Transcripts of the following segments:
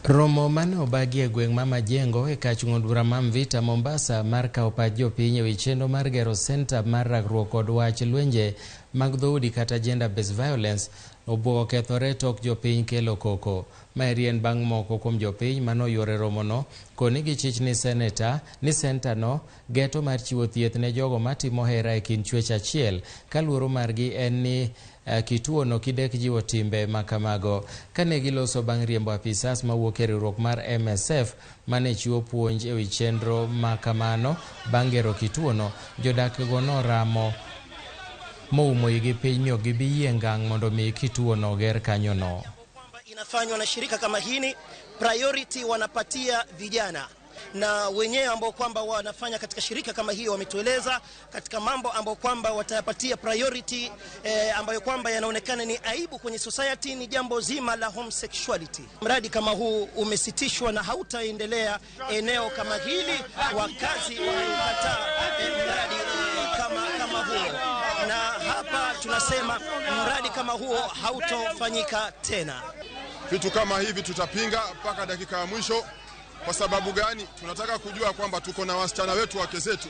Romo mane obagi e gweng' ma Majengo e kach ng'od bura ma Mvita, Mombasa mar kawo pach jopiny ewi chenro mar gero senta mar rakruok kod wach lwenje mag dhoudi kata gender based violence obwogo kethore tok jopiny kelo koko. Maeri en bang' moko kuom jopiny mane oyuoro e romono koni gichich ni seneta ni senta no geto mar chiwo thieth ne jogo matimo hera e kind chwech achiel ka luoro margi en ni kituo no kidek jiwo timbe ma kamago. Kane giloso bang' riembo apisas mawuok e riwruok mar MSF mane chiwo puonj ewi chenro ma kamano bang' gero kituo no, jodak go noramo moumo igi piny ni ok gibi yie ngang' mondo mi kituo no oger kanyono. Inafanywa na shirika kama hili, priority wanapatia vijana na wenyewe ambao kwamba wanafanya katika shirika kama hiyo wametueleza katika mambo ambayo kwamba watayapatia priority ambayo kwamba yanaonekana ni aibu kwenye society ni jambo zima la homosexuality. Mradi kama huu umesitishwa na hautaendelea eneo kama hili, wakazi wamekataa mradi kama huo, na hapa tunasema mradi kama huo hautofanyika tena. Vitu kama hivi tutapinga mpaka dakika ya mwisho. Kwa sababu gani? Tunataka kujua kwamba tuko na wasichana wetu, wake zetu.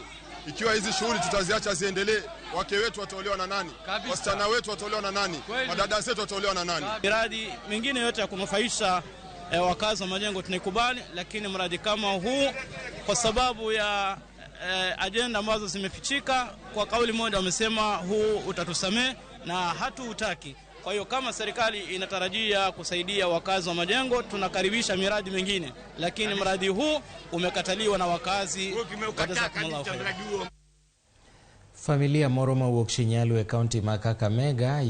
Ikiwa hizi shughuli tutaziacha ziendelee, wake wetu wataolewa na nani? Wasichana wetu wataolewa na nani? Madada zetu wataolewa na nani? Miradi mingine yote ya kunufaisha wakazi wa Majengo tunaikubali, lakini mradi kama huu kwa sababu ya ajenda ambazo zimefichika, kwa kauli moja wamesema huu utatusamee na hatuutaki. Kwa hiyo kama serikali inatarajia kusaidia wakazi wa Majengo, tunakaribisha miradi mingine, lakini mradi huu umekataliwa na wakazi. Jazakumullahu khairan. Familia moro mawuok Shinyalu e kaunti ma Kakamega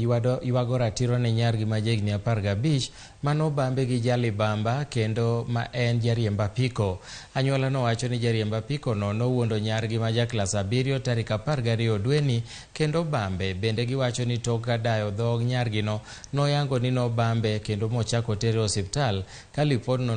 ywago ratiro ne nyargi ma jahigni 15 manobambe gi jalibamba kendo ma en jariemb apiko. Anyuola no wacho ni jariemb apiko no nowuondo nyargi ma ja klas 7 tarik 12 dweni kendo bambe. Bende giwacho ni tok ka dayo dhog nyargino noyango ni nobambe kendo mochako tere osiptal ka lipodno